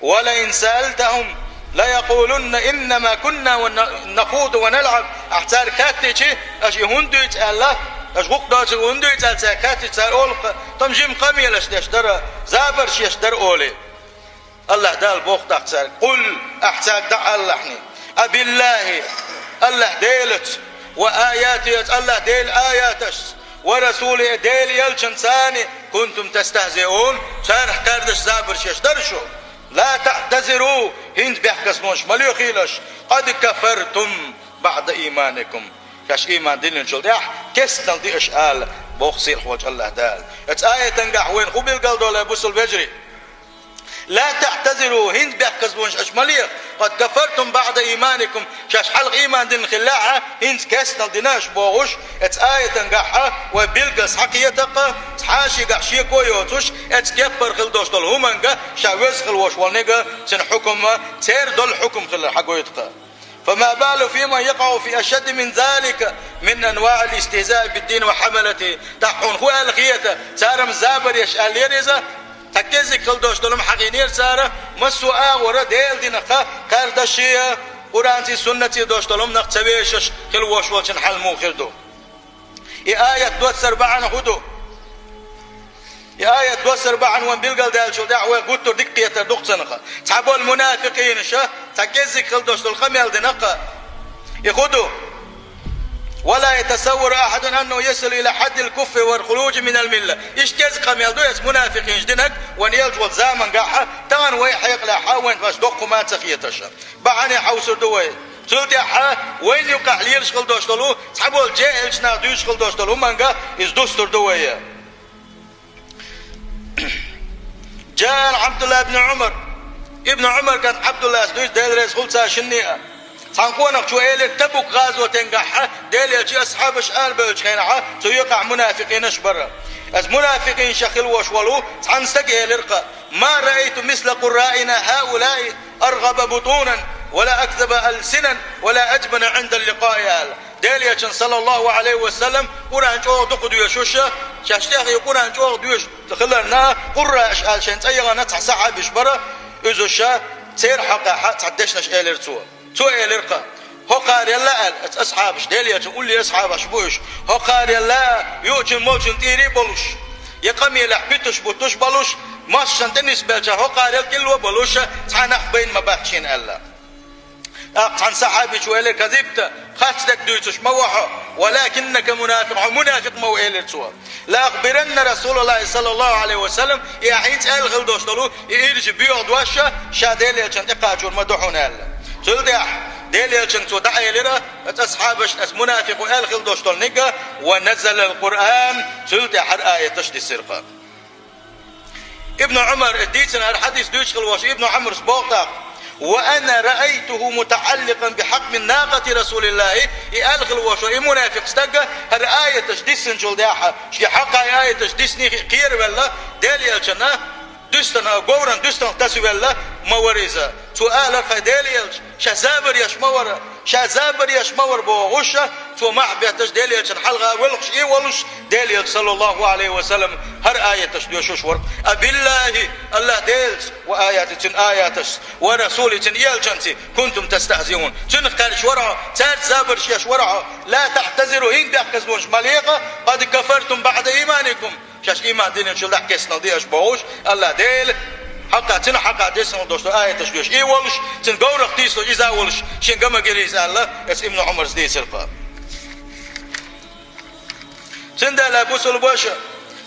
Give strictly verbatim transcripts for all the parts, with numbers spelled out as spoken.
ولئن سألتهم ليقولن إنما كنا نخوض ونلعب. Ахь цаьрга хаьттича, аша и хӀунда дуьйцу аьлла, аша гӀуллакх доцург хӀунда дуьйцу аьлла цаьрга хаьттича, цара олу-кх, тхан жима къамелаш деш дара, забарш еш дара олий. АллахӀ Дала боху тӀаккха цаьрга: قل, ахь цаьрга дӀаалалахь: أبالله, АллахӀ Делаца, وآياته, АллахӀ Делан аяташца, ورسوله, Делан элчанца, كنتم تستهزئون, царах кхаьрдаш забарш еш дара шу. لا تعتذروا, хӀинца бехказлонаш ма лоьхийла аша, قد كفرتم بعد إيمانكم, шаьш ийман диллинчул тӀаьхьа кестнал ди аша ала, боху сийлахьволчу АллахӀ Дала. Оцу аятангахь вайна хӀун билгалдолу, бусалба вежарий? لا تعتذروا, хӀинца бехказлонаш аша ма леха, قد كفرتم بعد إيمانكم, шаьш хьалха ийман дина хиллехь а, хӀинца кестнал дина аша бохуш, оцу аятангахь а вай билггал схьакхета-кх, хьашийгахь шеко йоцуш, оцу кеппара хила долуш долу хӀуманга ша веза хила волуш волниг а, цуьнан хьукма, церан долу хьукма хилар хьагойту-кх. فما بال فيمن يقع في أشد من ذلك من أنواع الاستهزاء بالدين وحملته. ТӀаккха хьуна хӀун аьлла хета, цара-м забар еш аьллера иза, цхьа кӀеззиг хила долуш долу-м хьахийнера цара, массо а агӀора Делан динах кхаьрдаш а, Къуръанций, суннатций долуш долу-м нах ца вешаш хила волуш волчун хьал муха хир ду? И аят доссар бахьана хӀун ду? И аят доссар бахьана вайна билгалдаьллачул тӀаьхьа вай гуттар дика кхетар ду-кх цунах. Цхьаболу мунафикъинаша цхьа кӀеззиг хила долуш долу къамел дина-кх. И хӀун ду? ولا يتصور أحد أنه يصل إلى حد الكفر والخروج من الملة. Иштта кӀезиг къамел ду эцу мунафикъинаша динарг, вайна еллачу волу замангахь а, тахана вай хьекъалехь а, вайна вайша доккха хӀума а ца хеташ. Бахьане хьовсур ду вай. Цул тӀаьхьа вайна юкъахь лелаш хила долуш долу, цхьаболу жаьхӀилчу наха дуьйцуш хила долуш долу хӀуманга иза дустур ду вай. جاء عن عبد الله بن عمر. Ибн Ӏумар кӀант Ӏабдуллас дуьйцу, Дела реза хуьлда царна шинна а. Цхьана къонахчо элира, Табук гӀазотехь Делан элчанан асхьабаш арабевллачу хенахь, цу юкъахь мунафикъинаш бара. Аса мунафикъинашах хила волуш волу цхьана стага элира-кх: ما رأيت مثل قرائنا هؤلاء أرغب بطونا ولا أكذب ألسنا ولا أجبن عند اللقاء, аьлла. Делан элчанан, саллаллаху Ӏалайхи ва саллам, Къуръан чӀогӀа дукха доьшуш, шаьш тӀехь и Къуръан чӀогӀа доьшуш хиларна, къуррааш аьлла шайн цӀе яхана цхьа сахьабаш бара, иза ша, церан хьокъехь цхьа дешнаш элира цо. Цо элира-кх: «ХӀокхарел а», — аьлла, — «асхьабаш, Делан элчанан улле асхьабаш бу уьш. ХӀокхарел а, юучун-молчун тӀера а болуш, я къамелехь буьтуш-буттуш болуш, массарна тӀе нисбеллачарна хӀокхарел а кӀилло а болуш, цхьа нах байна ма бац шена», — аьлла. ТӀаккха цхьана сахьабичо элира: «كذبت, харц дерг дуьйцуш ма ву хьо, ولكنك منافق, хьо мунафикъ ма ву», — элира цо. «لأخبرن رسول الله صلى الله عليه وسلم», и ахь хӀинца аьлла хила долуш долу, и ирча боьха дош а ша Делан элчанна тӀекхачор ма ду хьуна аьлла. Цул тӀаьхьа Делан элчанга цо дӀаэлира, аса асхьабашна, аса мунафикъ ву аьлла хила долуш долу ниг а, ونزل القرآن, цул тӀаьхьа хӀара аяташ дисира-кх. Ибн Ӏумар, дийцина хӀара хьадис дуьйцуш хила волуш Ибн Ӏумарс боху тӀаккха: «وأنا رأيته متعلقا بحقم ناقة رسول الله», и аьлла хила волуш, и мунафикъ стаг а хӀара аяташ диссинчул тӀаьхьа, шен хьокъехь аяташ диссиний хиъна кхеравелла, Делан элчанан дуьстана, говран дуьстана тасавелла ма вара иза. Цо элира-кх: «ХӀай Делан элча, ша забар еш ма вара, ша забар еш ма вара», — бохуш, цо мохь бетташ Делан элчанна хьалха воьлхуш, и волуш, Делан элча, саллаллаху Ӏалайхи ва саллам, хӀара аяташ доьшуш вара: «أبالله, АллахӀ Делаца, وآياته, цуьнан аяташца, ورسوله, цуьнан элчанца, كنتم تستهزئون, цуьнах кхаьрдаш вара хьо, цаьрца забарш еш вара хьо, لا تعتذروا, хӀинца бехказлонаш ма леха, قد كفرتم بعد إيمانكم, шаьш ийман диллинчул тӀаьхьа кестнал ди аша», — бохуш, АллахӀ Дела хьакъехь, цуьнан хьакъехь диссина долуш долу аяташ доьшуш и волуш, цуьнан говрах тийсалуш иза а волуш, шен ган ма гира иза аьлла, аса Ибн Ӏумарс дийцира-кх. Цундела, бусалба ваша,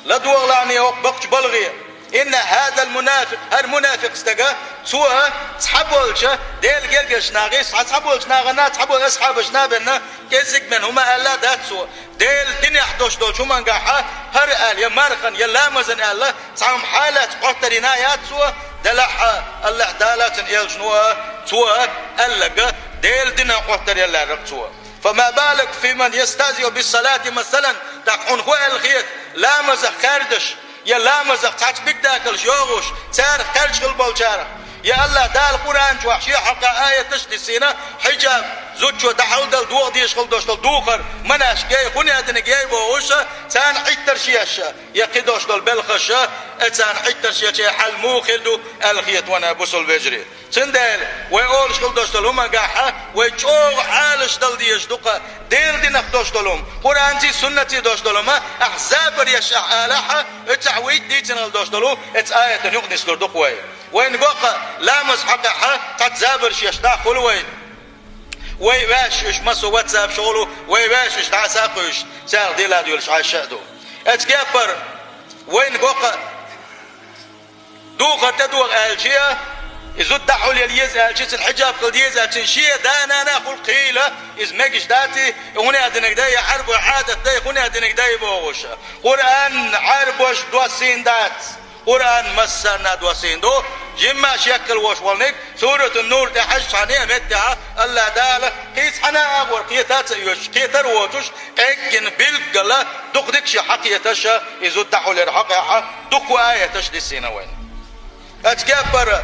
ладогӀалахь хӀокху бакъчу балхе. إن هذا المنافق, хӀара мунафикъ стаг а, цо а цхьаболчу Делан гергарчу нахе, цхьа, цхьаболчу нахана, цхьаболчу асхьабашна а бен кӀеззиг бен хӀума аьлла а дац цо. Делан динехь долуш долчу хӀумангахь а, хӀара аьлла, я мархана, я ламазана аьлла, цхьа хӀума хьалаца Ӏоттар йина а яц цо, делахь а, АллахӀ Дала, цуьнан элчано а, цо а аьлларг а Делан динан Ӏоттар ян лаьрра-кх цо. فما بالك فيمن يستهزئ بالصلاة مثلا, тӀаккха хьуна хӀун аьлла хета, ламазах кхаьрдаш, я ламазах цхьацца бигдаьккхалш йогӀуш, царах кхаьрдаш хила болчарах, я АллахӀ Дала Къуръан чохь шен хьокъехь аяташ диссийна, хьиджаб, Зудчо дӀахьулдала дохадеш хила дош долу духар, манаш гей, хӀун яздинарг гей бохуш, царна Ӏиттарш еш, я кхидош долу белхаш, э, царна Ӏиттарш ече хьал муха хир ду аьлла хета вайн, бусул вежарий. Цундела вай олуш хила дош долу хӀумангахь вай чӀогӀа Ӏалаш дала дезаш ду-кха, Делан динах дош долу хӀума, Къуръанций, суннатций дош долу хӀума, ахь забар еш ахь алахь, оцахь вуьйцу дийцина хила дош долу, эцу аятан юкъа нислур ду-кха вай. Вайна го-кха, ламаз хьокъехь, цхьацца забарш еш нах хуьлу вай. Вай ваьш уьш массо WhatsApp-ш олу, вай ваьш уьш дӀаса а кхуьйсуш, царах дела а доьлуш Ӏаш а ду. Эцу кеппара вайна го-кха, духар тӀедуха аьлча, и зуда дӀахьулъяла еза аьлча, цуьнан хьиджаб хила деза аьлча, шен да-нана хуьлу кхийла, иза мегаш дац, и хӀун яздинарг дай, я Ӏарбой Ӏадат дай, хӀун яздинарг дай бохуш. Къуръан Ӏарбоша доссийна дац. Къуръан массарна а доссийна ду, жимма шеккхал волуш волниг, Суратун-Нур тӀехь хьаьжча цхьана а меттехь, АллахӀ Дала кхин цхьана а агӀор кхета а ца оьшуш, кхетар а воцуш, къеггина билггала дукха дика шен хьакхеташ, и зуда дӀахьулъяр хьокъехь, дукха аяташ диссийна вайна. Эцу кеппара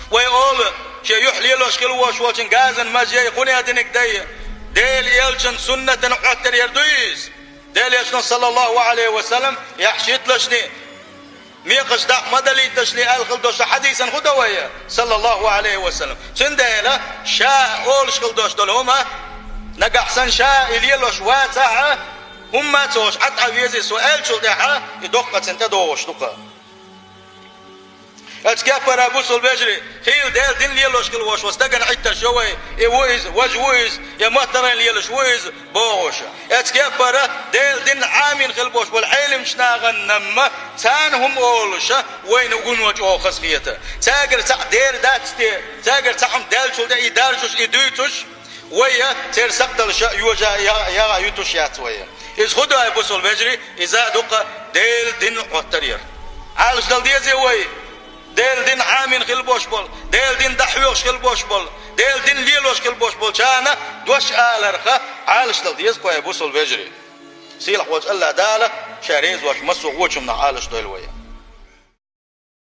вай олу, шен юьхь лелош хила волуш волчун газан маж яй, хӀун яздинарг дай, Делан элчан суннатана Ӏоттар яр дуй иза? Делан элчано, саллаллаху Ӏалайхи ва саллам, яхь шийтталашний, мекхаш дакъа ма далийталашний аьлла хила дош хьадийсан хӀун до вай, саллаллаху Ӏалайхи ва саллам. Цундела ша олуш хила дош долу хӀума, нагахь санна ша и лелош вацахь, хӀумма а ца хууш, Ӏа тӀе везий со аьллачул тӀаьхьа, и доккха цунна тӀедогӀуш ду-кха. Эцу кеппара, бусул вежарий, хийла Делан дин лелош хила волуш волу стагана Ӏиттарш йо вай, и ву иза, важа ву иза, я моттаргӀан лелаш ву иза бохуш. Эцу кеппара Делан дин Ӏамийна хила болуш болу Ӏеламчу нахана-м царна хӀума олуш, вайна угуно чӀогӀа хазахета. Цаьргара цхьаъ дер дац те, цаьргара цхьаъ хӀума даьллачул тӀе и даржуш, и дуьйцуш, вай церан сакхталлаша йожа я-, яга ютуш яц вай. Иза хӀун ду, бусул вежарий, иза а ду-кха Делан дин Ӏоттар яр. Ӏалаш дала дезий вай, Делан дин Ӏамийна хила болуш болу, Делан дин дӀахьоьхуш хила болуш болу, Делан дин лелош хила болуш болчарна дош аларх Ӏалаш дала деза-кха вай, бусул вежарий. Сийлахь волчу АллахӀ Дала Ша реза волуш массо а вочу хӀуманах Ӏалаш дойла вай.